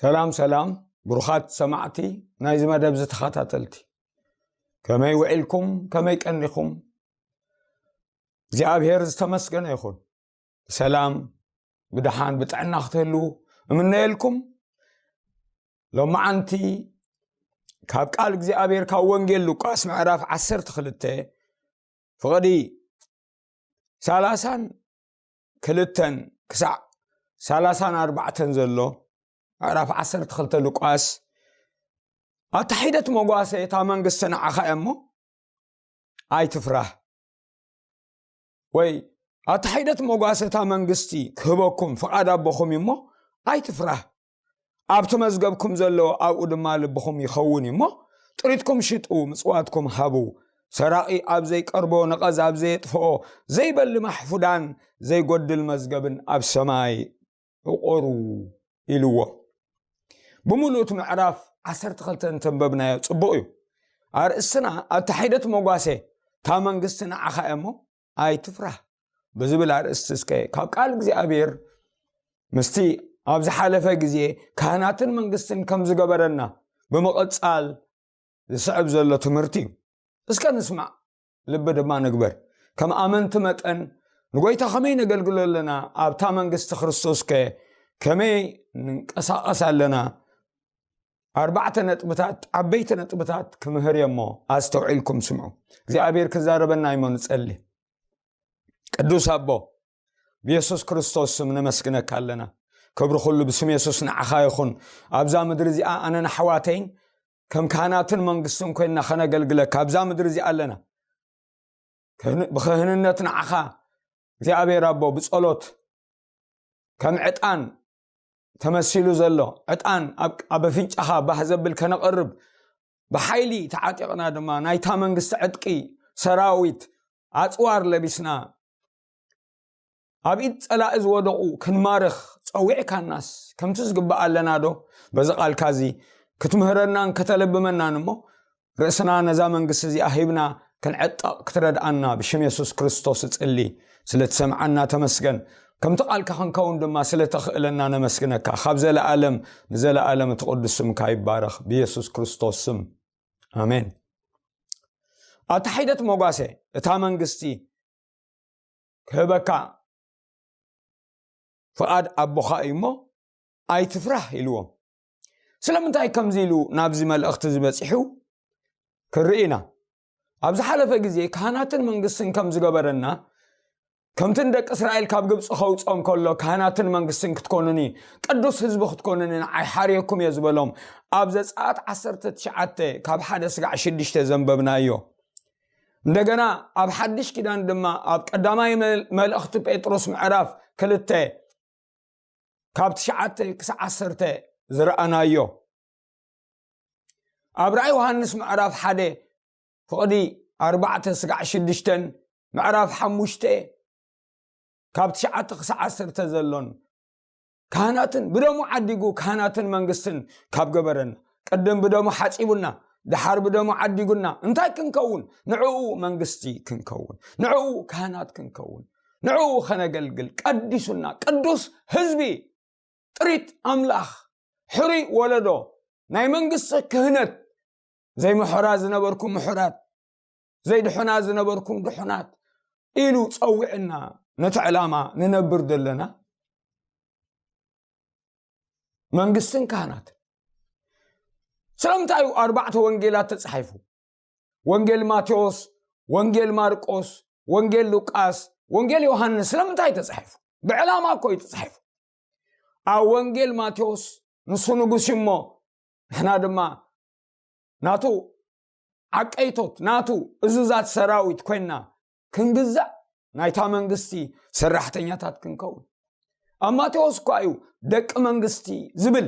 ሰላም ሰላም፣ ብሩኻት ሰማዕቲ ናይዚ መደብ ዝተኸታተልቲ፣ ከመይ ውዒልኩም? ከመይ ቀኒኹም? እግዚኣብሔር ዝተመስገነ ይኹን። ብሰላም፣ ብደሓን፣ ብጥዕና ክትህልዉ እምነየልኩም። ሎማዓንቲ ካብ ቃል እግዚኣብሔር፣ ካብ ወንጌል ሉቃስ ምዕራፍ ዓሰርተ ክልተ፣ ፍቕዲ ሰላሳን ክልተን ክሳዕ ሰላሳን ኣርባዕተን ዘሎ፣ ምዕራፍ ዓሰርተ ክልተ ሉቃስ፣ ኣታ ሒደት መጓሰ፣ እታ መንግስቲ ንዓኻ እያ እሞ ኣይትፍራህ። ወይ ኣታ ሒደት መጓሰ፣ እታ መንግስቲ ክህበኩም ፍቓድ ኣቦኹም እዩ እሞ ኣይትፍራህ። ኣብቲ መዝገብኩም ዘሎ ኣብኡ ድማ ልብኹም ይኸውን እዩ እሞ፣ ጥሪትኩም ሽጡ፣ ምጽዋትኩም ሃቡ። ሰራቒ ኣብ ዘይቀርቦ፣ ነቐዝ ኣብ ዘየጥፍኦ፣ ዘይበሊ ማሕፉዳን ዘይጎድል መዝገብን ኣብ ሰማይ ዕቆሩ ኢልዎ። ብምሉእ እቲ ምዕራፍ ዓሰርተ ክልተ እንተንበብናዮ ጽቡቕ እዩ። ኣርእስትና ኣታ ሒደት መጓሰ፣ እታ መንግስቲ ንዓኻ እያ እሞ ኣይትፍራህ ብዝብል ኣርእስቲ እስከ ካብ ቃል እግዚኣብሔር ምስቲ ኣብ ዝሓለፈ ግዜ ካህናትን መንግስትን ከም ዝገበረና ብምቕጻል ዝስዕብ ዘሎ ትምህርቲ እዩ። እስከ ንስማዕ፣ ልቢ ድማ ንግበር። ከም ኣመንቲ መጠን ንጎይታ ከመይ ነገልግሎ ኣለና? ኣብታ መንግስቲ ክርስቶስ ከ ከመይ ንንቀሳቐስ ኣለና? ኣርባዕተ ነጥብታት፣ ዓበይቲ ነጥብታት ክምህር እየ እሞ ኣስተውዒልኩም ስምዑ። እግዚኣብሔር ክዛረበና እሞ ንጸሊ። ቅዱስ ኣቦ፣ ብየሱስ ክርስቶስ ስም ነመስግነካ ኣለና። ክብሪ ኩሉ ብስም የሱስ ንዓኻ ይኹን። ኣብዛ ምድሪ እዚኣ ኣነን ኣሕዋተይን ከም ካህናትን መንግስትን ኮይንና ከነገልግለካ ኣብዛ ምድሪ እዚኣ ኣለና። ክህን-፣ ብክህንነት ንዓኻ እግዚኣብሔር ኣቦ ብጸሎት ከም ዕጣን ተመሲሉ ዘሎ ዕጣን ኣብ፣ ኣብ ኣፍንጫኻ ባህ ዘብል ከነቕርብ ብሓይሊ ተዓጢቕና ድማ ናይታ መንግስቲ ዕጥቂ ሰራዊት ኣጽዋር ለቢስና ኣብ ኢድ ጸላኢ ዝወደቑ ክንማርኽ ጸዊዕካናስ ከምቲ ዝግባእ ኣለና ዶ? በዚ ቃልካ እዚ ክትምህረናን ከተለብመናን እሞ ርእስና ነዛ መንግስቲ እዚኣ ሂብና ክንዕጠቕ ክትረድኣና ብሽም የሱስ ክርስቶስ እጽሊ። ስለ ትሰምዓና ተመስገን። ከምቲ ቃልካ ክንከውን ድማ ስለ ተኽእለና ነመስግነካ። ካብ ዘለኣለም ንዘለኣለም እቲ ቅዱስ ስምካ ይባረኽ። ብየሱስ ክርስቶስ ስም። ኣሜን። ኣታ ሒደት መጓሰ፣ እታ መንግስቲ ክህበካ ፍቓድ ኣቦኻ እዩ እሞ ኣይትፍራህ ኢልዎም። ስለምንታይ ከምዚ ኢሉ ናብዚ መልእኽቲ ዝበጺሑ ክንርኢ ኢና። ኣብ ዝሓለፈ ግዜ ካህናትን መንግስትን ከም ዝገበረና፣ ከምቲ ንደቂ እስራኤል ካብ ግብጺ ከውጾም ከሎ ካህናትን መንግስትን ክትኮኑኒ፣ ቅዱስ ህዝቢ ክትኮኑኒ ንዓይ ሓርየኩም እየ ዝበሎም። ኣብ ዘጸኣት ዓሰርተ ትሽዓተ ካብ ሓደ ስጋዕ ሽዱሽተ ዘንበብናዮ። እንደገና ኣብ ሓድሽ ኪዳን ድማ ኣብ ቀዳማይ መል-፣ መልእኽቲ ጴጥሮስ ምዕራፍ ክልተ ካብ ትሽዓተ ክሳዕ ዓሰርተ ዝረኣናዮ። ኣብ ራእይ ዮሃንስ ምዕራፍ ሓደ ፍቕዲ ኣርባዕተ ስጋዕ ሽዱሽተን ምዕራፍ ሓሙሽተ ካብ ትሽዓተ ክሳዕ ዓሰርተ ዘሎን ካህናትን ብደሙ ዓዲጉ ካህናትን መንግስትን ካብ ገበረና፣ ቅድም ብደሙ ሓጺቡና፣ ደሓር ብደሙ ዓዲጉና፣ እንታይ ክንከውን? ንዕኡ መንግስቲ ክንከውን፣ ንዕኡ ካህናት ክንከውን፣ ንዕኡ ከነገልግል ቀዲሱና። ቅዱስ ህዝቢ፣ ጥሪት ኣምላኽ፣ ሕሩይ ወለዶ፣ ናይ መንግስቲ ክህነት፣ ዘይምሑራት ዝነበርኩም ምሑራት፣ ዘይድሑናት ዝነበርኩም ድሑናት ኢሉ ጸዊዕና፣ ነቲ ዕላማ ንነብር ዘለና መንግስትን ካህናትን። ስለምንታይ እዩ ኣርባዕተ ወንጌላት ተጻሒፉ? ወንጌል ማቴዎስ፣ ወንጌል ማርቆስ፣ ወንጌል ሉቃስ፣ ወንጌል ዮሃንስ ስለምንታይ ተጻሒፉ? ብዕላማ እኮ እዩ ተጻሒፉ። ኣብ ወንጌል ማቴዎስ ንሱ ንጉስ እዩ እሞ ንሕና ድማ ናቱ ዓቀይቶት፣ ናቱ እዙዛት ሰራዊት ኮይንና ክንግዛእ፣ ናይታ መንግስቲ ሰራሕተኛታት ክንከውን። ኣብ ማቴዎስ እኳ እዩ ደቂ መንግስቲ ዝብል።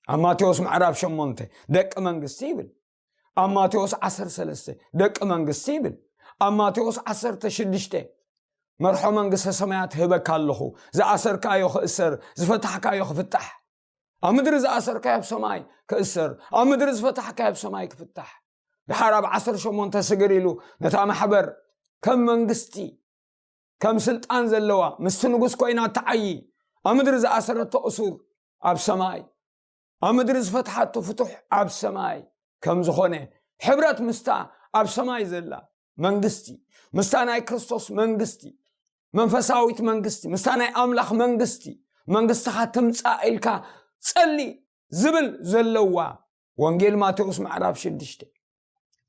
ኣብ ማቴዎስ ምዕራፍ ሸሞንተ ደቂ መንግስቲ ይብል። ኣብ ማቴዎስ ዓሰርተ ሰለስተ ደቂ መንግስቲ ይብል። ኣብ ማቴዎስ ዓሰርተ ሽዱሽተ መርሖ መንግስተ ሰማያት ህበካ ኣለኹ፣ ዝኣሰርካዮ ክእሰር፣ ዝፈታሕካዮ ክፍታሕ። ኣብ ምድሪ ዝኣሰርካዮ ኣብ ሰማይ ክእሰር፣ ኣብ ምድሪ ዝፈታሕካዮ ኣብ ሰማይ ክፍታሕ። ድሓር ኣብ ዓሰርተ ሸሞንተ ስግር ኢሉ ነታ ማሕበር ከም መንግስቲ፣ ከም ስልጣን ዘለዋ ምስቲ ንጉስ ኮይና ትዓዪ፣ ኣብ ምድሪ ዝኣሰረቶ እሱር ኣብ ሰማይ ኣብ ምድሪ ዝፈትሓቶ ፍትሕ ኣብ ሰማይ ከም ዝኾነ፣ ሕብረት ምስታ ኣብ ሰማይ ዘላ መንግስቲ፣ ምስታ ናይ ክርስቶስ መንግስቲ፣ መንፈሳዊት መንግስቲ፣ ምስታ ናይ ኣምላኽ መንግስቲ፣ መንግስትኻ ትምጻእ ኢልካ ጸሊ ዝብል ዘለዋ ወንጌል ማቴዎስ ምዕራፍ ሽዱሽተ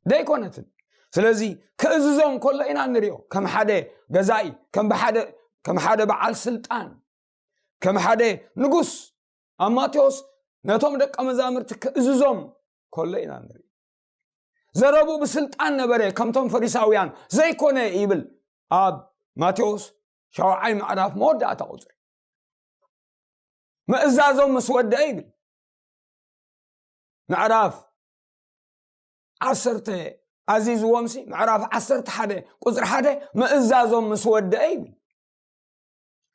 ደይኮነትን። ስለዚ ክእዝዞም ከሎ ኢና ንሪኦ፣ ከም ሓደ ገዛኢ፣ ከም ብሓደ ከም ሓደ በዓል ስልጣን፣ ከም ሓደ ንጉስ ኣብ ማቴዎስ ነቶም ደቀ መዛሙርቲ ክእዝዞም ከሎ ኢና ንርኢ። ዘረቡ ብስልጣን ነበረ፣ ከምቶም ፈሪሳውያን ዘይኮነ ይብል ኣብ ማቴዎስ ሻውዓይ ምዕራፍ መወዳእታ ቁፅሪ። ምእዛዞም ምስ ወደአ ይብል ምዕራፍ ዓሰርተ ኣዚዝዎም ሲ ምዕራፍ ዓሰርተ ሓደ ቁፅሪ ሓደ ምእዛዞም ምስ ወደአ ይብል።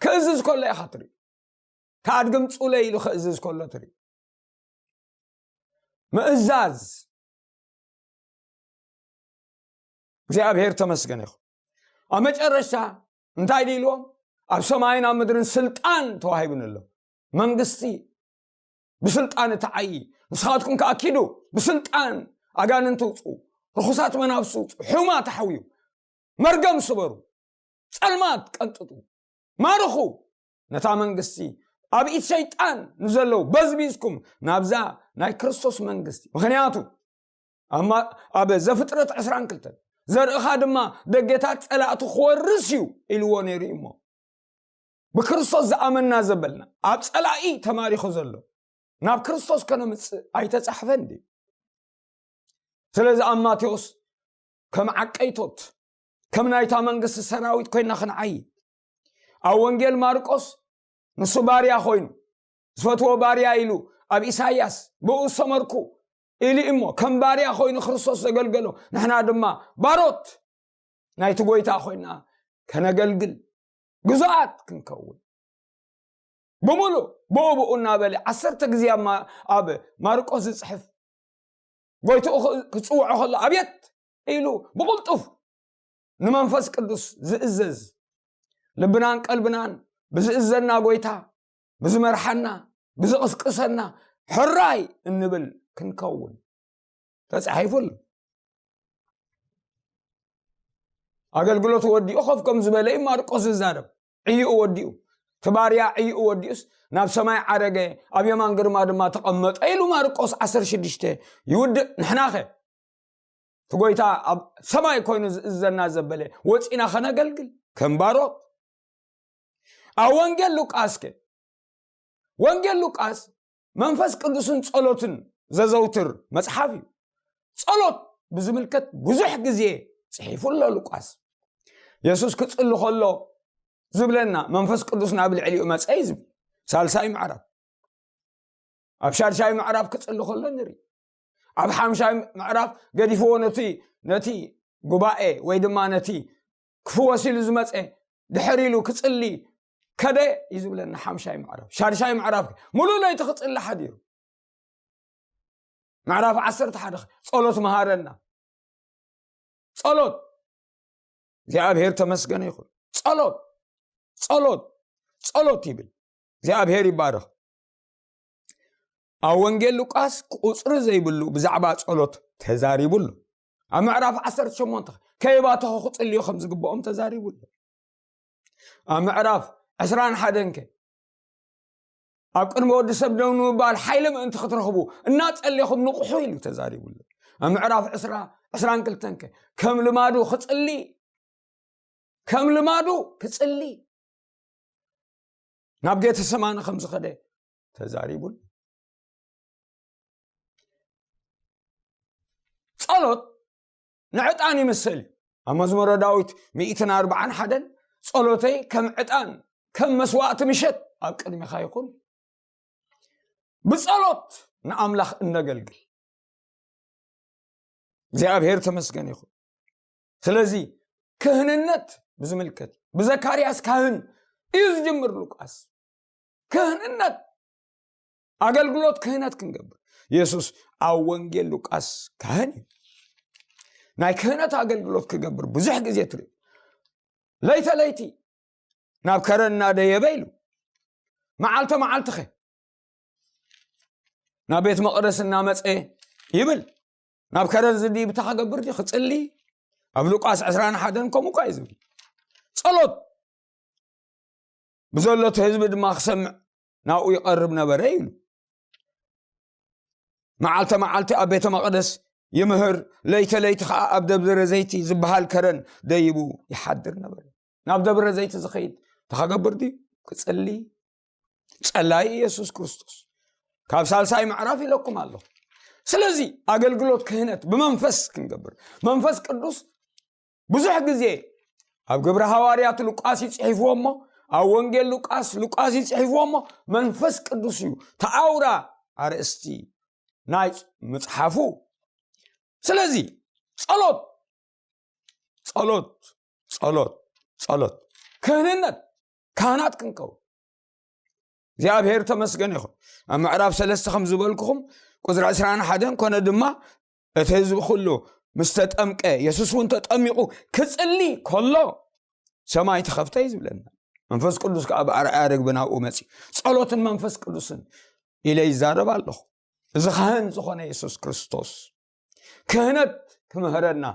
ክእዝዝ ከሎ ኢኻ ትርኢ። ከኣድግም ጹለ ኢሉ ክእዝዝ ከሎ ትርኢ። ምእዛዝ። እግዚኣብሔር ተመስገን ይኹን። ኣብ መጨረሻ እንታይ ድኢልዎም? ኣብ ሰማይን ኣብ ምድርን ስልጣን ተዋሂቡን ኣሎ። መንግስቲ ብስልጣን እትዓዪ፣ ንስኻትኩም ከኣ ኪዱ ብስልጣን ኣጋንንቲ ውፅኡ፣ ርኹሳት መናፍስቲ ውፅኡ፣ ሕማት ኣሕውዩ፣ መርገም ስበሩ፣ ጸልማት ቀንጥጡ፣ ማርኹ ነታ መንግስቲ፣ ኣብ ኢድ ሸይጣን ንዘለዉ በዝቢዝኩም ናብዛ ናይ ክርስቶስ መንግስቲ። ምኽንያቱ ኣብ ማ-፣ ኣብ ዘፍጥረት ዕስራን ክልተን፣ "ዘርእኻ ድማ ደገታት ጸላእቱ ክወርስ እዩ" ኢልዎ ነይሩ እዩ እሞ፣ ብክርስቶስ ዝኣመንና ዘበልና ኣብ ጸላኢ ተማሪኹ ዘሎ ናብ ክርስቶስ ከነምጽእ ኣይተጻሕፈን ድዩ? ስለዚ ኣብ ማቴዎስ ከም ዓቀይቶት፣ ከም ናይታ መንግስቲ ሰራዊት ኮይና ክንዓይ። ኣብ ወንጌል ማርቆስ ንሱ ባርያ ኮይኑ፣ ዝፈትዎ ባርያ ኢሉ፣ ኣብ ኢሳይያስ ብኡ ዝሰመርኩ ኢሉ እሞ፣ ከም ባርያ ኮይኑ ክርስቶስ ዘገልገሎ፣ ንሕና ድማ ባሮት ናይቲ ጎይታ ኮይና ከነገልግል ግዙኣት ክንከውን፣ ብምሉእ ብኡ ብኡ እናበለ ዓሰርተ ግዜ ኣብ ማ-፣ ኣብ ማርቆስ ዝጽሕፍ፣ ጎይትኡ ክ-፣ ክጽውዖ ከሎ፣ "ኣብየት" ኢሉ ብቕልጡፍ ንመንፈስ ቅዱስ ዝእዘዝ፣ ልብናን ቀልብናን ብዝእዘና ጎይታ፣ ብዝመርሓና፣ ብዝቕስቅሰና ሕራይ እንብል ክንከውን ተጻሒፉ ኣሎ። ኣገልግሎት ወዲኡ ኮፍ ከም ዝበለ እዩ ማርቆስ ዝዛረብ። ዕይኡ ወዲኡ፣ እቲ ባርያ ዕይኡ ወዲኡስ ናብ ሰማይ ዓረገ፣ ኣብ የማን ግርማ ድማ ተቐመጠ ኢሉ ማርቆስ ዓሰርተ ሽዱሽተ ይውድእ። ንሕናኸ እቲ ጎይታ ኣብ ሰማይ ኮይኑ ዝእዘና ዘበለ ወፂና ከነገልግል ከም ባሮት። ኣብ ወንጌል ሉቃስ ከ? ወንጌል ሉቃስ መንፈስ ቅዱስን ጸሎትን ዘዘውትር መጽሓፍ እዩ። ጸሎት ብዝምልከት ብዙሕ ግዜ ጽሒፉ ኣሎ ሉቃስ። የሱስ ክጽሊ ከሎ ዝብለና፣ "መንፈስ ቅዱስ ናብ ልዕሊኡ መጸ" እዩ ዝብል። ሳልሳይ ምዕራፍ። ኣብ ሻድሻይ ምዕራፍ ክጽሊ ከሎ ንርኢ። ኣብ ሓምሻይ ምዕራፍ ገዲፍዎ ነቲ፣ ነቲ ጉባኤ ወይ ድማ ነቲ ክፍወስ ኢሉ ዝመጸ ድሕር ኢሉ ክጽሊ ከደ እዩ ዝብለና። ሓምሻይ ምዕራፍ፣ ሻድሻይ ምዕራፍ ሙሉእ ለይቲ ክጽሊ ሓዲሩ። ምዕራፍ ዓሰርተ ሓደ ጸሎት መሃረና። ጸሎት፣ እግዚኣብሔር ተመስገነ ይኹን። ጸሎት፣ ጸሎት፣ ጸሎት ይብል። እግዚኣብሔር ይባረኽ። ኣብ ወንጌል ሉቃስ ቁጽሪ ዘይብሉ ብዛዕባ ጸሎት ተዛሪቡ ኣሎ። ኣብ ምዕራፍ ዓሰርተ ሸሞንተ ከየባተኹ ክጽልዩ ከም ዝግብኦም ተዛሪቡ ኣሎ። ኣብ ምዕራፍ ዕስራን ሓደን ከ ኣብ ቅድሚ ወዲ ሰብ ደው ንምባል ሓይሊ ምእንቲ ክትረኽቡ እናጸለኹም ንቕሑ ኢሉ ተዛሪቡ ኣሎ። ኣብ ምዕራፍ ዕስራ፣ ዕስራን ክልተን ከ ከም ልማዱ ክጽሊ፣ ከም ልማዱ ክጽሊ ናብ ጌተሰማኒ ከም ዝኸደ ተዛሪቡ ኣሎ። ጸሎት ንዕጣን ይመስል እዩ። ኣብ መዝሙረ ዳዊት ሚእትን ኣርባዓን ሓደን "ጸሎተይ ከም ዕጣን፣ ከም መስዋእቲ ምሸት ኣብ ቅድሚኻ ይኹን። ብጸሎት ንኣምላኽ እነገልግል." እግዚኣብሔር ተመስገን ይኹን። ስለዚ ክህንነት ብዝምልከት ብዘካርያስ ካህን እዩ ዝጅምር ሉቃስ። ክህንነት፣ ኣገልግሎት ክህነት ክንገብር። የሱስ ኣብ ወንጌል ሉቃስ ካህን እዩ። ናይ ክህነት ኣገልግሎት ክገብር ብዙሕ ግዜ ትርኢ። ለይተ ለይቲ ናብ ከረን እናደየበ ኢሉ፣ መዓልተ መዓልትኸ ናብ ቤት መቕደስ እናመፀ ይብል። ናብ ከረን ዝድይብ እንታይ ክገብር ድዩ? ክፅሊ። ኣብ ሉቃስ ዕስራን ሓደን ከምኡ እኳ እዩ ዝብል። ጸሎት ብዘሎ እቲ ህዝቢ ድማ ክሰምዕ ናብኡ ይቐርብ ነበረ ኢሉ። መዓልተ መዓልቲ ኣብ ቤተ መቕደስ ይምህር፣ ለይተ ለይቲ ከዓ ኣብ ደብረ ዘይቲ ዝበሃል ከረን ደይቡ ይሓድር ነበረ። ናብ ደብረ ዘይቲ ዝኸይድ እንታይ ክገብር ድዩ? ክጽሊ። ጸላይ ኢየሱስ ክርስቶስ ካብ ሳልሳይ ምዕራፍ ኢለኩም ኣለኹ። ስለዚ ኣገልግሎት ክህነት ብመንፈስ ክንገብር፣ መንፈስ ቅዱስ ብዙሕ ግዜ ኣብ ግብረ ሃዋርያት ሉቃስ ይጽሒፍዎ እሞ፣ ኣብ ወንጌል ሉቃስ ሉቃስ ይጽሒፍዎ እሞ፣ መንፈስ ቅዱስ እዩ ተኣውራ ኣርእስቲ ናይ ምጽሓፉ። ስለዚ ጸሎት ጸሎት ጸሎት ጸሎት ክህንነት ካህናት ክንከውን እግዚኣብሔር ተመስገን ይኹን። ኣብ ምዕራፍ ሰለስተ ከም ዝበልኩኹም ቁፅሪ ዕስራን ሓደን ኮነ ድማ እቲ ህዝቢ ኩሉ ምስ ተጠምቀ፣ የሱስ እውን ተጠሚቑ ክጽሊ ከሎ ሰማይ ተኸፍተ እዩ ዝብለና። መንፈስ ቅዱስ ከዓ ብኣርኣያ ርግቢ ናብኡ መጺ። ጸሎትን መንፈስ ቅዱስን ኢለ ይዛረብ ኣለኹ። እዚ ካህን ዝኾነ የሱስ ክርስቶስ ክህነት ክምህረና፣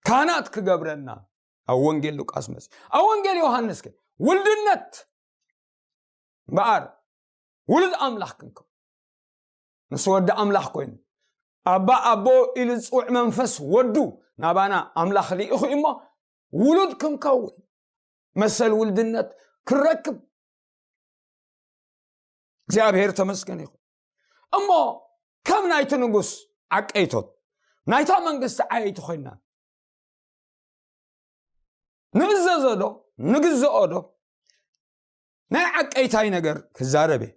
ካህናት ክገብረና ኣብ ወንጌል ሉቃስ መጺ። ኣብ ወንጌል ዮሃንስ ከ ውልድነት እምበኣር ውሉድ ኣምላኽ ክንከው፣ ምስ ወዲ ኣምላኽ ኮይኑ ኣባ ኣቦ ኢሉ ዝጽውዕ መንፈስ ወዱ ናባና ኣምላኽ ልኢኹ እሞ ውሉድ ክንከውን መሰል ውልድነት ክንረክብ እግዚኣብሔር ተመስገን ይኹን። እሞ ከም ናይቲ ንጉስ ዓቀይቶት ናይታ መንግስቲ ዓየይቲ ኮይና ንእዘዞ ዶ ንግዝኦ ዶ ናይ ዓቀይታይ ነገር ክዛረብ እየ።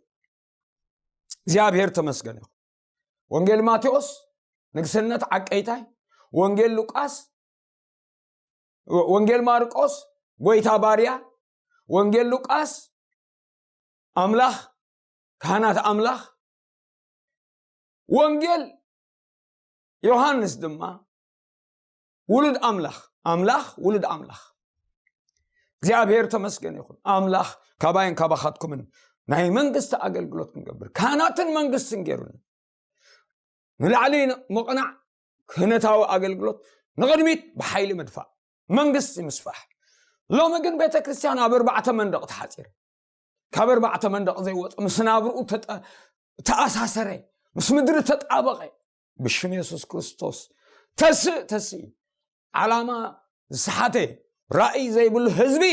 እግዚኣብሔር ተመስገን ይኹን። ወንጌል ማቴዎስ ንግስነት ዓቀይታይ፣ ወንጌል ሉቃስ፣ ወንጌል ማርቆስ ጎይታ ባርያ፣ ወንጌል ሉቃስ ኣምላኽ፣ ካህናት ኣምላኽ፣ ወንጌል ዮሃንስ ድማ ውሉድ ኣምላኽ፣ ኣምላኽ ውሉድ ኣምላኽ። እግዚኣብሔር ተመስገን ይኹን። ኣምላኽ ካባይን ካባኻትኩምን ናይ መንግስቲ ኣገልግሎት ክንገብር፣ ካህናትን መንግስትን ገይሩን ንላዕሊ ምቕናዕ፣ ክህነታዊ ኣገልግሎት ንቕድሚት ብሓይሊ ምድፋእ፣ መንግስቲ ምስፋሕ። ሎሚ ግን ቤተ ክርስቲያን ኣብ ኣርባዕተ መንደቕ ተሓጺረ። ካብ ኣርባዕተ መንደቕ ዘይወፀ፣ ምስ ናብርኡ ተጠ-፣ ተኣሳሰረ፣ ምስ ምድሪ ተጣበቐ። ብሽም የሱስ ክርስቶስ ተስእ፣ ተስእ። ዓላማ ዝሰሓተ፣ ራእይ ዘይብሉ ህዝቢ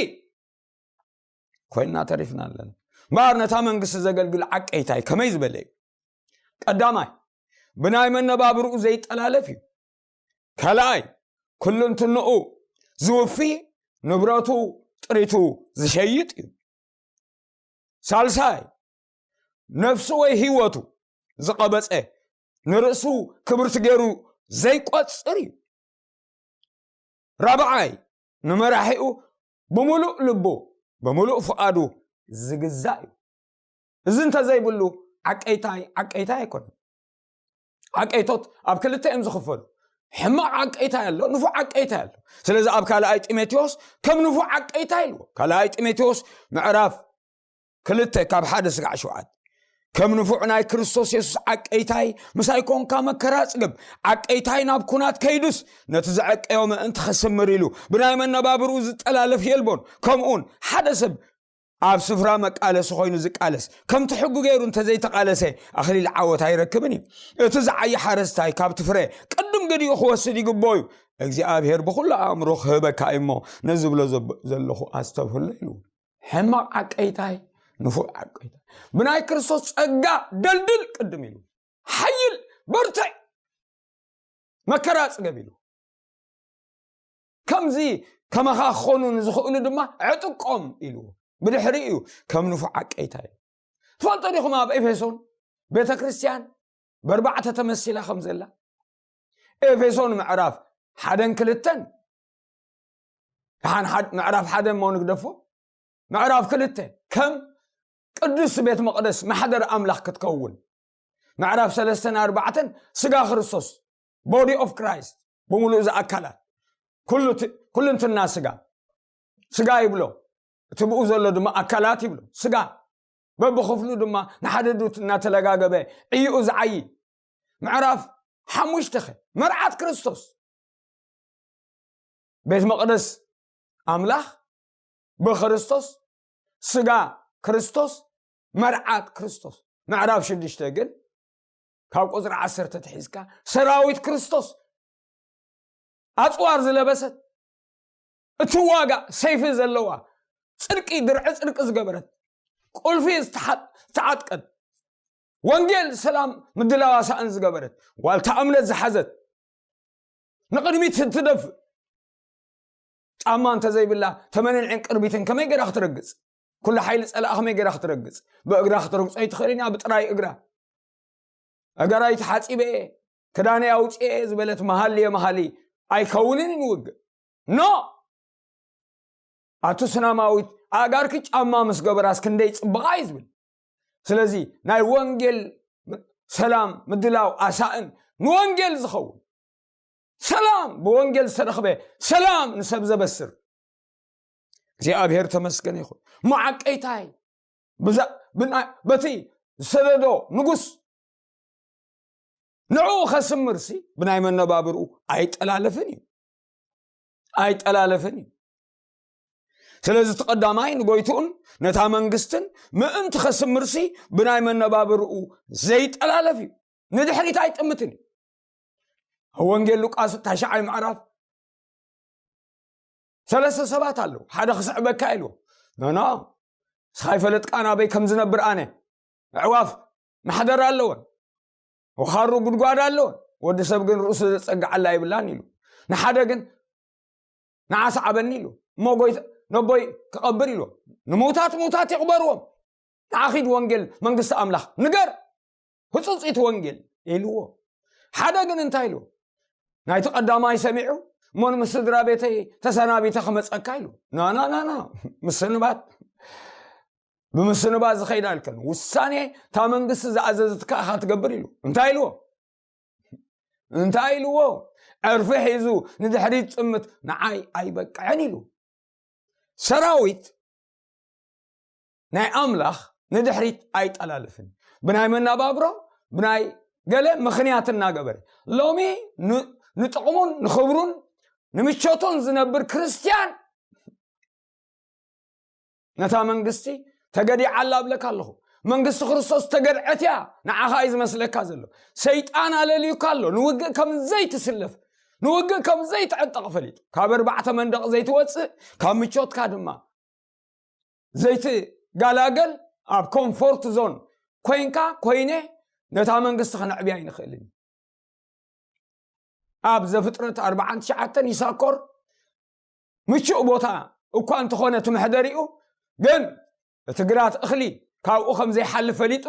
ኮይንና ተሪፍና ኣለና። እምበኣር ነታ መንግስቲ ዘገልግል ዓቀይታይ ከመይ ዝበለ እዩ? ቀዳማይ፣ ብናይ መነባብርኡ ዘይጠላለፍ እዩ። ካልኣይ፣ ኩሉ እንትንኡ ዝውፊ፣ ንብረቱ ጥሪቱ ዝሸይጥ እዩ። ሳልሳይ፣ ነፍሱ ወይ ህይወቱ ዝቐበጸ ንርእሱ ክብርቲ ገይሩ ዘይቆጽር እዩ። ራብዓይ፣ ንመራሒኡ ብምሉእ ልቡ ብምሉእ ፍቓዱ ዝግዛእ እዩ። እዚ እንተዘይብሉ ዓቀይታይ ዓቀይታይ ኣይኮነን። ዓቀይቶት ኣብ ክልተ እዮም ዝኽፈሉ። ሕማቕ ዓቀይታይ ኣሎ፣ ንፉዕ ዓቀይታይ ኣሎ። ስለዚ ኣብ ካልኣይ ጢሞቴዎስ ከም ንፉዕ ዓቀይታይ ኢልዎ። ካልኣይ ጢሞቴዎስ ምዕራፍ ክልተ ካብ ሓደ ስጋዕ ሸውዓተ፣ ከም ንፉዕ ናይ ክርስቶስ የሱስ ዓቀይታይ ምሳይ ኮንካ መከራ ጽገብ። ዓቀይታይ ናብ ኩናት ከይዱስ ነቲ ዝዐቀዮ ምእንቲ ከስምር ኢሉ ብናይ መነባብርኡ ዝጠላለፍ የልቦን። ከምኡውን ሓደ ሰብ ኣብ ስፍራ መቃለሲ ኮይኑ ዝቃለስ፣ ከምቲ ሕጉ ገይሩ እንተዘይተቃለሰ ኣኽሊል ዓወት ኣይረክብን እዩ። እቲ ዝዓየ ሓረስታይ ካብቲ ፍረ ቅድም ገዲኡ ክወስድ ይግብኦ እዩ። እግዚኣብሔር ብኹሉ ኣእምሮ ክህበካ እዩ እሞ ነዚ ዝብሎ ዘብ-፣ ዘለኹ ኣስተብህሎ ኢሉ። ሕማቕ ዓቀይታይ፣ ንፉዕ ዓቀይታይ። ብናይ ክርስቶስ ጸጋ ደልድል ቅድም ኢሉ። ሓይል፣ በርትዕ፣ መከራ ጽገብ ኢሉ። ከምዚ ከማኻ ክኾኑ ንዝኽእሉ ድማ ዕጥቆም ኢሉ። ብድሕሪ እዩ ከም ንፉዕ ዓቀይታይ። ትፈልጦ ዲኹም ኣብ ኤፌሶን ቤተ ክርስቲያን በርባዕተ ተመሲላ ከም ዘላ? ኤፌሶን ምዕራፍ ሓደን ክልተን፣ ደሓን ሓድ-፣ ምዕራፍ ሓደ እሞ ንግደፎ። ምዕራፍ ክልተ ከም ቅዱስ ቤት መቕደስ ማሕደር ኣምላኽ ክትከውን። ምዕራፍ ሰለስተን ኣርባዕተን ስጋ ክርስቶስ፣ body of Christ፣ ብምሉእ እዚ ኣካላት፣ ኩሉ ት-፣ ኩልንትና ስጋ፣ ስጋ ይብሎ፣ እቲ ብኡ ዘሎ ድማ ኣካላት ይብሎ። ስጋ በብኽፍሉ ድማ ንሓደ ዱት እናተለጋገበ ዕይኡ ዝዓዪ። ምዕራፍ ሓሙሽተ ኸ፣ መርዓት ክርስቶስ። ቤት መቕደስ ኣምላኽ ብክርስቶስ፣ ስጋ ክርስቶስ፣ መርዓት ክርስቶስ። ምዕራፍ ሽዱሽተ ግን ካብ ቁፅሪ ዓሰርተ ተሒዝካ ሰራዊት ክርስቶስ፣ ኣፅዋር ዝለበሰት፣ እትዋጋእ ሰይፊ ዘለዋ፣ ፅድቂ፣ ድርዒ ፅድቂ ዝገበረት፣ ቁልፊ ዝተሓ- ዝተዓጥቀት፣ ወንጌል ሰላም ምድላዋ ሳእን ዝገበረት፣ ዋልታ እምነት ዝሓዘት፣ ንቕድሚት እትደፍእ፣ ጫማ እንተዘይብላ ተመንን ዕንቅርቢትን ከመይ ገይራ ክትረግፅ? ኩሉ ሓይሊ ፀላእ ከመይ ገይራ ክትረግፅ? ብእግራ ክትረግፆ ኣይትኽእልን እያ፣ ብጥራይ እግራ። እገራይ ተሓፂበ እየ፣ ክዳነይ ኣውፅኤ እየ ዝበለት መሃልየ መሃሊ ኣይከውንን እዩ ንውግእ። ኖ! ኣቱ ስናማዊት፣ ኣእጋርኪ ጫማ ምስ ገበራስ ክንደይ ፅብቓ እዩ ዝብል። ስለዚ ናይ ወንጌል ሰላም ምድላው ኣሳእን፣ ንወንጌል ዝኸውን ሰላም፣ ብወንጌል ዝተረኽበ ሰላም ንሰብ ዘበስር እግዚኣብሔር ተመስገን ይኹን። እሞ ዓቀይታይ ብዛ- ብና- በቲ ዝሰደዶ ንጉስ ንዕኡ ከስምርሲ ብናይ መነባብርኡ ኣይጠላለፍን እዩ፣ ኣይጠላለፍን እዩ። ስለዚ እቲ ቀዳማይ ንጎይትኡን ነታ መንግስትን ምእንቲ ከስምርሲ ብናይ መነባብርኡ ዘይጠላለፍ እዩ፣ ንድሕሪት ኣይጥምትን እዩ። ኣብ ወንጌል ሉቃስ ታሽዓይ ምዕራፍ ሰለስተ ሰባት ኣለዉ። ሓደ ክስዕበካ ኢልዎ፣ ኖኖ፣ ንስኻ ይፈለጥካ ናበይ ከም ዝነብር ኣነ። ኣዕዋፍ ማሕደር ኣለወን፣ ወኻሩ ጉድጓድ ኣለወን፣ ወዲ ሰብ ግን ርእሱ ዘጸግዓላ ይብላን ኢሉ። ንሓደ ግን ንዓ ሰዓበኒ ኢሉ። እሞ ጎይታ ነቦይ ክቐብር ኢሉ። ንምውታት ምውታት ይቕበርዎም። ንዓ ኺድ ወንጌል መንግስቲ ኣምላኽ ንገር፣ ህጹጽ እቲ ወንጌል ኢልዎ። ሓደ ግን እንታይ ኢሉ? ናይቲ ቀዳማይ ሰሚዑ፣ እሞ ንምስ ስድራ ቤተይ ተሰናቢተ ክመጸካ ኢሉ። ና ና ና ና፣ ምስንባት፣ ብምስንባት ዝኸይድ ኣልከን፣ ውሳኔ እታ መንግስቲ ዝኣዘዘትካ ኢኻ ትገብር ኢሉ። እንታይ ኢልዎ? እንታይ ኢልዎ? ዕርፊ ሒዙ ንድሕሪት ጽምት፣ ንዓይ ኣይበቅዕን ኢሉ። ሰራዊት ናይ ኣምላኽ ንድሕሪት ኣይጠላልፍን። ብናይ መናባብሮ፣ ብናይ ገለ ምኽንያት እናገበረ፣ ሎሚ ን- ንጥቕሙን ንኽብሩን ንምቾቱን ዝነብር ክርስትያን፣ ነታ መንግስቲ ተገዲዓ ኣላ እብለካ ኣለኹ። መንግስቲ ክርስቶስ ተገድዐት እያ፣ ንዓኻ እዩ ዝመስለካ ዘሎ። ሰይጣን ኣለልዩካ ኣሎ፣ ንውግእ ከም ዘይትስለፍ፣ ንውግእ ከም ዘይትዕጠቕ ፈሊጡ፣ ካብ ኣርባዕተ መንደቕ ዘይትወፅእ፣ ካብ ምቾትካ ድማ ዘይትጋላገል፣ ኣብ ኮምፎርት ዞን ኮይንካ፣ ኮይነ፣ ነታ መንግስቲ ክነዕብያ ኣይንኽእልን። ኣብ ዘፍጥረት ኣርባዓን ትሽዓተን ይሳኮር ምቹእ ቦታ እኳ እንተኾነ እቲ መሕደሪኡ፣ ግን እቲ ግራት እኽሊ ካብኡ ከም ዘይሓልፍ ፈሊጡ፣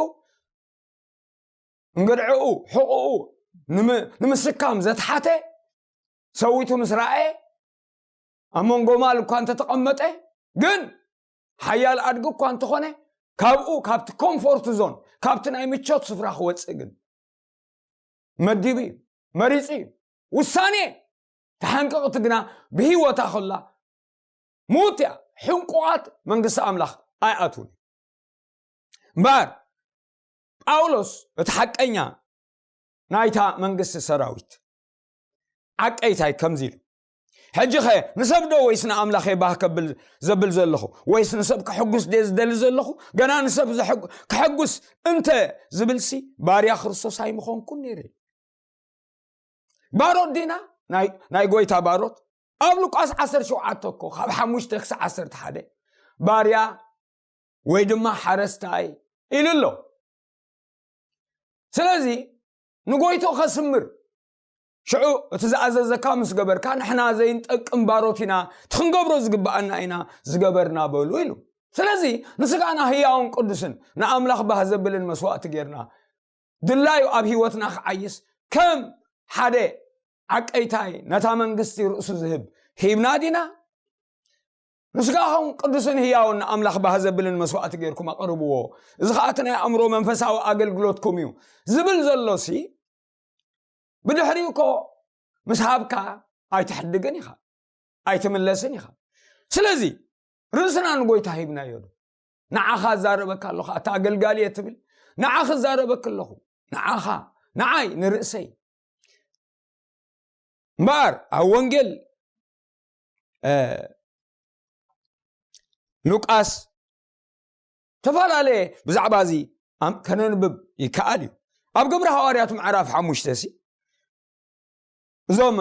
እንግድዕኡ፣ ሕቕኡ ንም- ንምስካም ዘትሓተ ሰዊቱ ምስ ረኣየ፣ ኣብ መንጎ ማል እኳ እንተተቐመጠ፣ ግን ሓያል ኣድጊ እኳ እንተኾነ፣ ካብኡ፣ ካብቲ ኮምፎርት ዞን፣ ካብቲ ናይ ምቾት ስፍራ ክወፅእ ግን መዲቡ እዩ፣ መሪፁ እዩ። ውሳኔ ተሓንቀቕቲ ግና ብህይወታ ከላ ምውት እያ። ሕንቁቓት መንግስቲ ኣምላኽ ኣይኣትውን። እምበኣር ጳውሎስ እቲ ሓቀኛ ናይታ መንግስቲ ሰራዊት ዓቀይታይ ከምዚ ኢሉ፣ ሕጂ ኸ ንሰብ ዶ ወይስ ንኣምላኽ እየ ባህ ከብል ዘብል ዘለኹ? ወይስ ንሰብ ከሐጉስ ድየ ዝደሊ ዘለኹ? ገና ንሰብ ዘሐጉ- ከሐጉስ እንተ ዝብልሲ፣ ባርያ ክርስቶስ ኣይምኾንኩን ነይረ። ባሮት ዲና? ናይ- ናይ ጎይታ ባሮት? ኣብ ሉቃስ ዓሰርተ ሸውዓተ እኮ፣ ካብ ሓሙሽተ ክሳብ ዓሰርተ ሓደ፣ ባርያ ወይ ድማ ሓረስታይ ኢሉ ኣሎ። ስለዚ ንጎይትኡ ከስምር፣ ሽዑ እቲ ዝኣዘዘካ ምስ ገበርካ፣ ንሕና ዘይንጠቅም ባሮት ኢና፣ እቲ ክንገብሮ ዝግብኣና ኢና ዝገበርና በሉ ኢሉ። ስለዚ ንስጋና ህያውን ቅዱስን ንኣምላኽ ባህ ዘብልን መስዋእቲ ጌርና፣ ድላዩ ኣብ ህይወትና ክዓይስ፣ ከም ሓደ ዓቀይታይ ነታ መንግስቲ ርእሱ ዝህብ ሂብና ዲና? ንስጋኹም ቅዱስን ህያውን ንኣምላኽ ባህ ዘብልን መስዋእቲ ጌርኩም ኣቕርብዎ፣ እዚ ኸኣ እቲ ናይ ኣእምሮ መንፈሳዊ ኣገልግሎትኩም እዩ ዝብል ዘሎሲ፣ ብድሕሪኡ እኮ ምስ ሃብካ ኣይትሕድግን ኢኻ፣ ኣይትምለስን ኢኻ። ስለዚ ርእስና ንጎይታ ሂብናዮ ዶ? ንዓኻ እዛረበካ ኣለኹ፣ ኣታ ኣገልጋሊ እየ ትብል። ንዓኺ እዛረበኪ ኣለኹ። ንዓኻ፣ ንዓይ፣ ንርእሰይ። እምበኣር ኣብ ወንጌል፣ እ፣ ሉቃስ ዝተፈላለየ ብዛዕባ እዚ ኣም-፣ ከነንብብ ይከኣል እዩ። ኣብ ግብሪ ሃዋርያት ምዕራፍ ሓሙሽተ ሲ፣ እዞም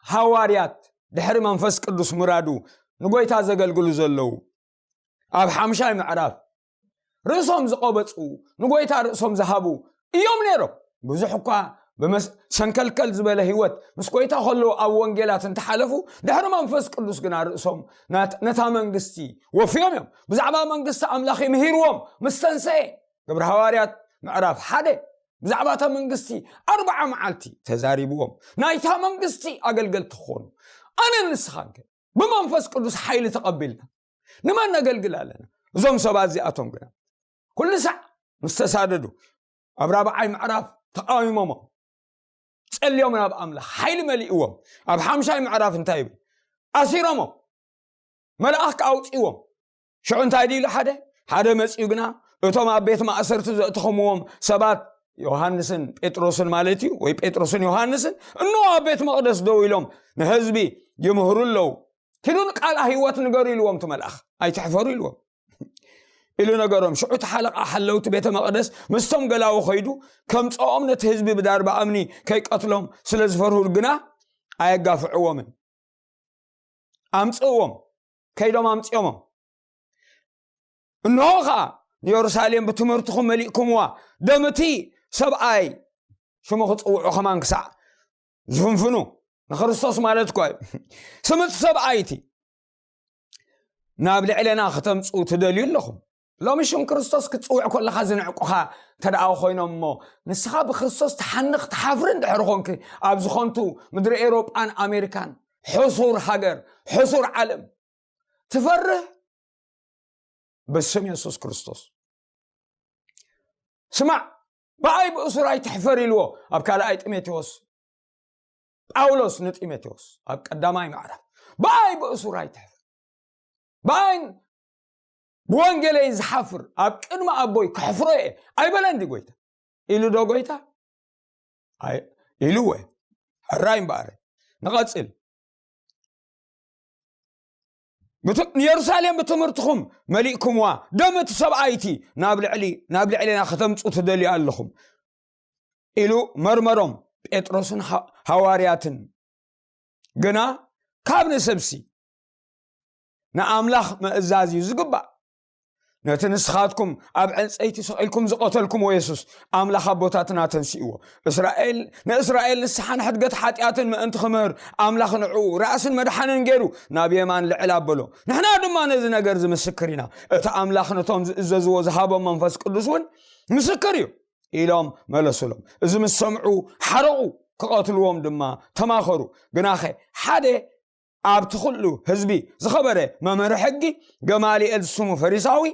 ሃዋርያት ድሕሪ መንፈስ ቅዱስ ምራዱ ንጎይታ ዘገልግሉ ዘለዉ ኣብ ሓምሻይ ምዕራፍ ርእሶም ዝቐበጹ፣ ንጎይታ ርእሶም ዝሃቡ እዮም ነይሮም። ብዙሕ እኳ ብመስ-፣ ሰንከልከል ዝበለ ህይወት ምስ ጎይታ ከለዉ ኣብ ወንጌላት እንተሓለፉ፣ ድሕሪ መንፈስ ቅዱስ ግና ርእሶም ናት-፣ ነታ መንግስቲ ወፍዮም እዮም። ብዛዕባ መንግስቲ ኣምላኽ ምሂርዎም ምስ ተንሰኤ፣ ግብሪ ሃዋርያት ምዕራፍ ሓደ፣ ብዛዕባ እታ መንግስቲ ኣርብዓ መዓልቲ ተዛሪብዎም። ናይታ መንግስቲ ኣገልገልቲ ክኾኑ፣ ኣነን ንስኻን ከ ብመንፈስ ቅዱስ ሓይሊ ተቐቢልና ንመን ነገልግል ኣለና? እዞም ሰባት እዚኣቶም ግና ኩሉ ሳዕ ምስ ተሳደዱ፣ ኣብ ራብዓይ ምዕራፍ ተቃዊሞሞ፣ ጸልዮም ናብ ኣምላኽ ሓይሊ መሊእዎም። ኣብ ሓምሻይ ምዕራፍ እንታይ ይብል? ኣሲሮሞ፣ መልኣኽ ከኣ ኣውጺእዎም። ሽዑ እንታይ ድኢሉ ሓደ? ሓደ መጺኡ ግና፣ እቶም ኣብ ቤት ማእሰርቲ ዘእተኹምዎም ሰባት፣ ዮሃንስን ጴጥሮስን ማለት እዩ፣ ወይ ጴጥሮስን ዮሃንስን፣ እንሆ ኣብ ቤት መቕደስ ደው ኢሎም ንህዝቢ ይምህሩ ኣለዉ። ኪዱ ንቃል ህይወት ንገሩ ኢልዎም እቲ መልኣኽ። ኣይትሕፈሩ ኢልዎም። ኢሉ ነገሮም። ሽዑ እቲ ሓለቓ ሓለውቲ ቤተ መቕደስ ምስቶም ገላዉ ኸይዱ፣ ከምጽኦም ነቲ ህዝቢ ብዳርባ እምኒ ከይቀትሎም ስለ ዝፈርሁ ግና ኣየጋፍዕዎምን። ኣምጽእዎም። ከይዶም ኣምጽኦሞም። እንሆ ኸኣ ንየሩሳሌም ብትምህርትኹም መሊእኩምዋ፣ ደም እቲ ሰብኣይ፣ ሽሙ ክጽውዑ ከማን ክሳዕ ዝፍንፍኑ፣ ንክርስቶስ ማለት እኳ እዩ። ስም እቲ ሰብኣይ እቲ ናብ ልዕሌና ከተምጽኡ ትደልዩ ኣለኹም። ሎሚ ሽም ክርስቶስ ክትጽውዕ ከለኻ ዝንዕቁኻ እንተ ደኣ ኮይኖም እሞ፣ ንስኻ ብክርስቶስ ትሓንኽ ትሓፍር እንድሕር ኾንክ፣ ኣብ ዝኾንቱ ምድሪ ኤውሮጳን ኣሜሪካን፣ ሕሱር ሃገር፣ ሕሱር ዓለም፣ ትፈርህ ብስም የሱስ ክርስቶስ። ስማዕ፣ ብኣይ ብእሱር ኣይትሕፈር ኢልዎ ኣብ ካልኣይ ጢሞቴዎስ ጳውሎስ ንጢሞቴዎስ ኣብ ቀዳማይ ምዕራፍ። ብኣይ ብእሱር ኣይትሕፈር። ብኣይን ብወንጌለይን ዝሓፍር ኣብ ቅድሚ ኣቦይ ከሕፍሮ እየ ኣይበለን ድዩ ጎይታ? ኢሉ ዶ ጎይታ? ኣይ፣ ኢሉ እወ። ሕራይ እምበኣር። ንቐጽል። ብት-፣ ንየሩሳሌም ብትምህርትኹም መሊእኩምዋ፣ ደም እቲ ሰብኣይ እቲ ናብ ልዕሊ፣ ናብ ልዕሌና ከተምጹ ትደልዩ ኣለኹም ኢሉ መርመሮም። ጴጥሮስን ሃ-፣ ሃዋርያትን ግና፣ ካብ ንሰብሲ ንኣምላኽ ምእዛዝ እዩ ዝግባእ። ነቲ ንስኻትኩም ኣብ ዕንጸይቲ ሰቒልኩም ዝቐተልኩምዎ የሱስ፣ ኣምላኽ ኣቦታትና ተንሲእዎ። እስራኤል፣ ንእስራኤል ንስሓን ሕድገት ሓጢኣትን ምእንቲ ክምህር፣ ኣምላኽ ንዕኡ ራእስን መድሓንን ገይሩ ናብ የማን ልዕል ኣበሎ። ንሕና ድማ ነዚ ነገር እዚ ምስክር ኢና። እቲ ኣምላኽ ነቶም ዝእዘዝዎ ዝሃቦም መንፈስ ቅዱስ እውን ምስክር እዩ፣ ኢሎም መለሱሎም። እዚ ምስ ሰምዑ ሓረቑ፣ ክቐትልዎም ድማ ተማኸሩ። ግናኸ ሓደ ኣብቲ ኩሉ ህዝቢ ዝኸበረ መምህር ሕጊ ገማልኤል ዝስሙ ፈሪሳዊ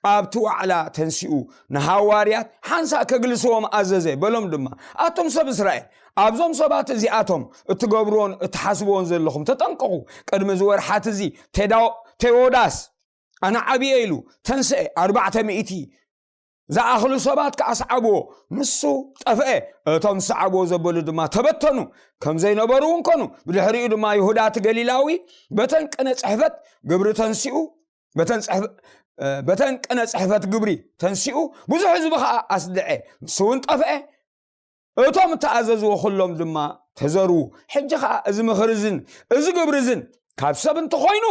ኣብቲ ዋዕላ ተንሲኡ ንሃዋርያት ሓንሳእ ከግልስዎም ኣዘዘ። በሎም ድማ፣ ኣቱም ሰብ እስራኤል፣ ኣብዞም ሰባት እዚኣቶም እትገብርዎን እትሓስብዎን ዘለኹም ተጠንቀቑ። ቅድሚ እዚ ወርሓት እዚ ቴዳ-፣ ቴዎዳስ ኣነ ዓብየ ኢሉ ተንስአ፣ ኣርባዕተ ሚእቲ ዝኣኽሉ ሰባት ከኣ ሰዓብዎ። ንሱ ጠፍአ፣ እቶም ዝሰዓብዎ ዘበሉ ድማ ተበተኑ፣ ከም ዘይነበሩ እውን ኮኑ። ብድሕሪኡ ድማ ይሁዳ እቲ ገሊላዊ በተን ቅነ ጽሕፈት ግብሪ ተንሲኡ፣ በተን ጽሕፍ-፣ እ፣ በተን ቅነ ጽሕፈት ግብሪ ተንሲኡ፣ ብዙሕ ህዝቢ ከኣ ኣስድዐ፣ ንሱ እውን ጠፍአ። እቶም እተኣዘዝዎ ኩሎም ድማ ተዘርዉ። ሕጂ ኸኣ እዚ ምኽሪ እዝን እዚ ግብሪ እዝን ካብ ሰብ እንተኾይኑ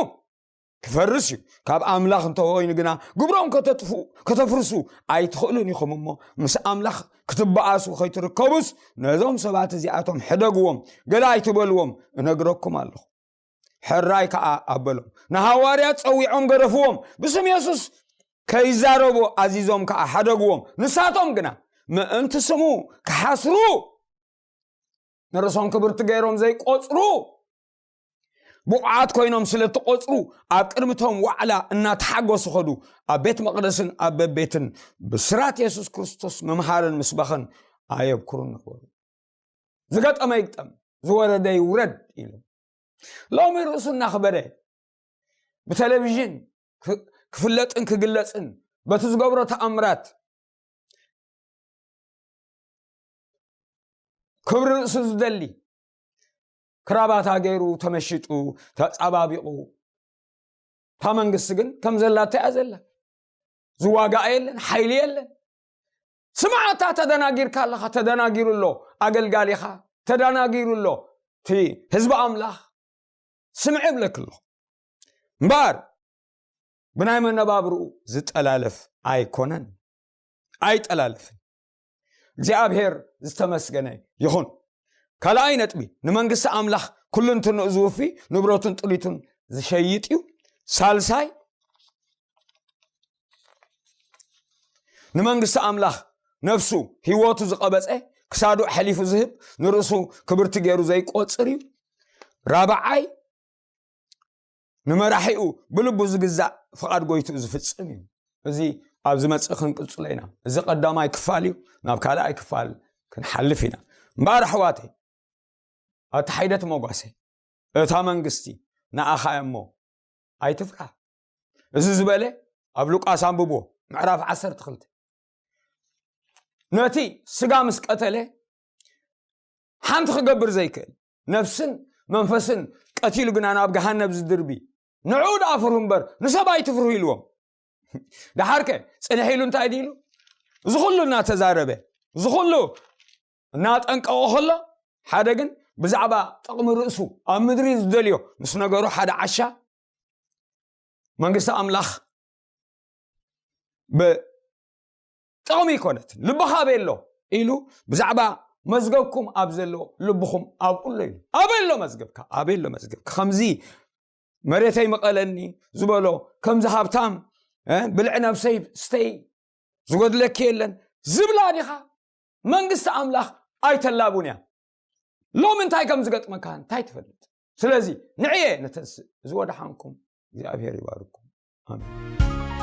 ክፈርስ እዩ። ካብ ኣምላኽ እንተኾይኑ ግና ግብሮም ከተጥፍኡ፣ ከተፍርሱ ኣይትኽእሉን ኢኹም እሞ፣ ምስ ኣምላኽ ክትበኣሱ ከይትርከቡስ ነዞም ሰባት እዚኣቶም ሕደግዎም፣ ገለ ኣይትበልዎም፣ እነግረኩም ኣለኹ። ሕራይ ከኣ ኣበሎም። ንሃዋርያት ጸዊዖም ገረፍዎም። ብስም የሱስ ከይዛረቡ ኣዚዞም ከኣ ሓደግዎም። ንሳቶም ግና ምእንቲ ስሙ ክሓስሩ፣ ንርእሶም ክብርቲ ገይሮም ዘይቆጽሩ፣ ብቑዓት ኮይኖም ስለ እትቆጽሩ፣ ኣብ ቅድሚቶም ዋዕላ እናተሓጎሱ ኸዱ። ኣብ ቤት መቕደስን ኣብ በቤትን ብስራት የሱስ ክርስቶስ ምምሃርን ምስባኽን ኣየብኩሩን ነበሩ። ዝገጠመ ይግጠም፣ ዝወረደ ይውረድ ኢሉ። ሎሚ ርእሱ እናኽበረ ብቴሌቪዥን ክ-፣ ክፍለጥን ክግለጽን በቲ ዝገብሮ ተኣምራት ክብሪ ርእሱ ዝደሊ ክራባታ ገይሩ ተመሽጡ፣ ተጻባቢቑ፣ እታ መንግስቲ ግን ከም ዘላታ እያ ዘላ። ዝዋጋእ የለን፣ ሓይሊ የለን። ስምዓታ ተደናጊርካ ኣለኻ። ተደናጊሩ ኣሎ ኣገልጋሊኻ፣ ተደናጊሩ ኣሎ እቲ ህዝቢ ኣምላኽ። ስምዒ እብለክ ኣለኹ እምበኣር ብናይ መነባብርኡ ዝጠላለፍ ኣይኮነን፣ ኣይጠላለፍን። እግዚኣብሔር ዝተመስገነ ይኹን። ካልኣይ ነጥቢ፣ ንመንግስቲ ኣምላኽ ኩሉ እንትንኡ ዝውፊ፣ ንብረቱን ጥሪቱን ዝሸይጥ እዩ። ሳልሳይ፣ ንመንግስቲ ኣምላኽ ነፍሱ ህይወቱ ዝቐበጸ፣ ክሳዱ ኣሕሊፉ ዝህብ፣ ንርእሱ ክብርቲ ገይሩ ዘይቆጽር እዩ። ራብዓይ፣ ንመራሒኡ ብልቡ ዝግዛእ፣ ፍቓድ ጎይትኡ ዝፍጽም እዩ። እዚ ኣብ ዝመጽእ ክንቅጽሎ ኢና። እዚ ቀዳማይ ክፋል እዩ። ናብ ካልኣይ ክፋል ክንሓልፍ ኢና። እምበኣር ኣሕዋተይ፣ ኣታ ሓይደት መጓሰ፣ እታ መንግስቲ ንኣኻ እያ እሞ ኣይትፍራ። እዚ ዝበለ ኣብ ሉቃስ ኣንብብዎ፣ ምዕራፍ ዓሰርተ ክልተ። ነቲ ስጋ ምስ ቀተለ ሓንቲ ክገብር ዘይክእል፣ ነፍስን መንፈስን ቀቲሉ ግና ናብ ገሃነብ ዝድርቢ፣ ንዕኡ ደኣ ፍርሁ እምበር ንሰብ ኣይትፍርሁ ኢልዎም። ደሓርከ ጽንሕ ኢሉ እንታይ ድኢሉ? እዚ ኩሉ እናተዛረበ፣ እዚ ኩሉ እናጠንቀቖ ከሎ፣ ሓደ ግን ብዛዕባ ጥቕሚ ርእሱ ኣብ ምድሪ ዝደልዮ ምስ ነገሩ ሓደ ዓሻ መንግስቲ ኣምላኽ ብጥቕሚ ይኮነትን፣ ልብኻ ኣበይ ኣሎ ኢሉ ብዛዕባ መዝገብኩም ኣብ ዘሎ ልብኹም ኣብኡ ኣሎ ኢሉ። ኣበይ ኣሎ መዝገብካ? ኣበይ ኣሎ መዝገብካ? ከምዚ መሬተይ ምቐለኒ ዝበሎ፣ ከምዚ ሃብታም፣ እ፣ ብልዒ ነብሰይ ስተይ ዝጎድለኪ የለን ዝብላ ዲኻ? መንግስቲ ኣምላኽ ኣይተላቡን እያ። ሎሚ እንታይ ከም ዝገጥመካ እንታይ ትፈልጥ? ስለዚ ንዕየ ንተንስእ። እዚ ወደሓንኩም እግዚኣብሔር ይባርኩም። ኣሜን።